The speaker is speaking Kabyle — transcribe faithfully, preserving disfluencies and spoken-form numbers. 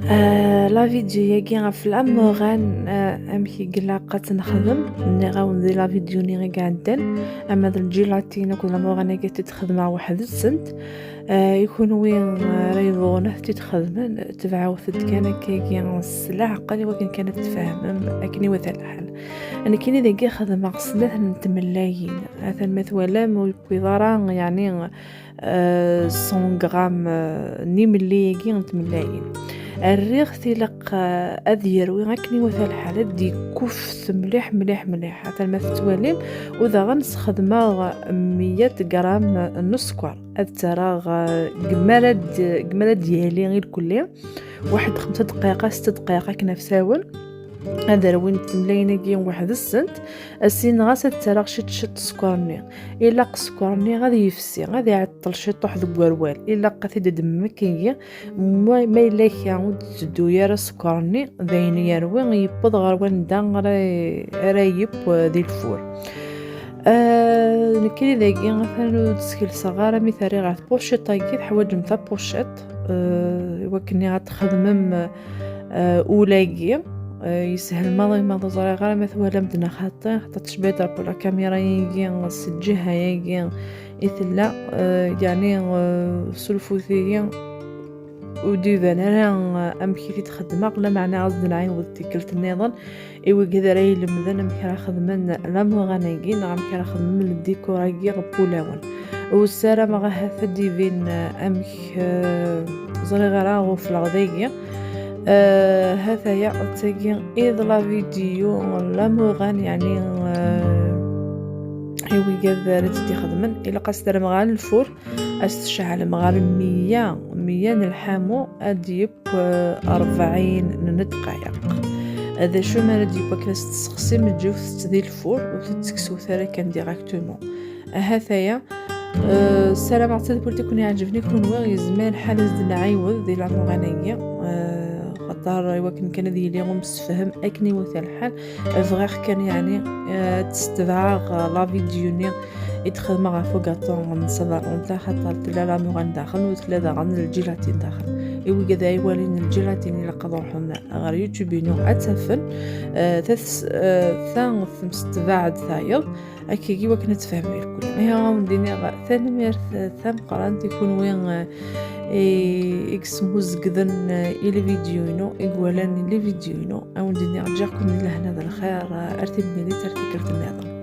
آه، la vidéo-agi ɣef l'amoran, آه، amek i ilaq ad tt-nexdem. Nniɣ-awen di la vidéo-nni i iɛeddan, ama d lǧilatin akked l'amoran-agi ad t-id-xedmeɣ weḥd-sent. آه، i kunwi, آه، ara yebɣun ad t-id-xedmen, tebɛewt-d kan akkagi s leɛqel i wakken kan ad tfehmem akken iwata lḥal. Nekkini dagi xedmeɣ snat n tmellayin. Atan ma twalam ur yewwiḍ ara, yeɛni, آه، cent grammes, آه، n imelli-agi n tmellayin. Rriɣ-t ilaq, آه، ad yerwi akken iwata lḥal, ad d-yekkuffet mliḥ, mliḥ, mliḥ. Atan ma tettwalim, u daɣen sxedmeɣ meyya gram n sskeṛ. Ad tt-rreɣ, آه، deg mi ara d-, deg mi ara d-yali irkelli. Waḥed xemsa dqayeq, setta dqayeq akken afsawen. Ad rwint temlayin-agi weḥd-sent. Asin ɣas ad tt-rreɣ ciṭ ciṭ sskeṛ-nni. Ilaq sskeṛ-nni ad yefsi, ad iɛeṭṭel ciṭuḥ deg werwal. Ilaq ad t-id-ddmem akkagi. Ma, ma yella kra ur d-teddu ara sskeṛ-nni, d ayen yerwi yewweḍ ɣer wanda ara, ara yeww di lfur. آه، nekkini dagi atan ur d-skelseɣ ara mi terri ɣer tpuciṭ-agi, teḥwaǧem tapuciṭ, آه، i wakken ad txedmem, آه، ula-agi. آه، yeshel maḍi, ma ur ẓriɣ ara ma twalam-d neɣ xaṭi, xaṭi tecbiḍ ɣef la caméra-agi, s lǧiha-agi i tella, آه، yeɛni, آه، surfet-iyi. Ur d-iban ara, آه، amek i t-id-xedmeɣ, lameɛna ad s-d-nɛiwed tikkelt nniḍen i wigad ara ilemden amek ara xedmen l'amoran-agi neɣ amek ara xedmen le décor-agi ɣef wulawen. U ssarameɣ ahat ad d-ibin, آه، amek, آه، ẓriɣ ara ɣufleɣ dagi. آه، ha-t-aya, d tagi i d la vidéo n l'amoran, yeɛni, آه، i wigad ara tt-id-ixedmen, ilaq ad s-terrem ɣer lfur, ad s-tceɛlem ɣer meyya, meyya n lḥamu, ad d-yeww, آه، rebɛin n dqayeq. D acu mi ara d-yeww akken ad s-tesseqsim, ǧǧut-tt di lfur, ur tetteksut ara kan directement. Ha-t-aya. آه، ssarameɣ d tadbult i ken-iɛeǧben i kunwi, yezmer lḥal ad s-d-nɛiwed di l'amoran-agi. آه، xaṭer i wakken kan ad yili umsefhem akken iwata lḥal. Bɣiɣ kan, yeɛni, آه، ad d-ssetbeɛeɣ, آه، la vidéo-nni i d-xedmeɣ ɣef ugaṭu n Saint Valentin, xaṭer tella l'amoran daxel u tella daɣen lǧilatin daxel. I wigad ay iwalin lǧilatin, ilaq ad ruḥen ɣer YouTube-inu ad tt-afen. آه، tas-, آه، ta temsetbeɛ-d tayeḍ. Akkagi wakken ad tfehmem irkelli. Ihi ad wen-d-iniɣ tanemmirt, eh, tameqqrant i kunwi, eh, i, i yesmuzegden, eh, i lvidyu-inu, i iwalan i lvidyu-inu. Ad wen-d-iniɣ ǧǧiɣ-ken di lehna d lxir, eh, ar timlilit, ar tikkelt nniḍen.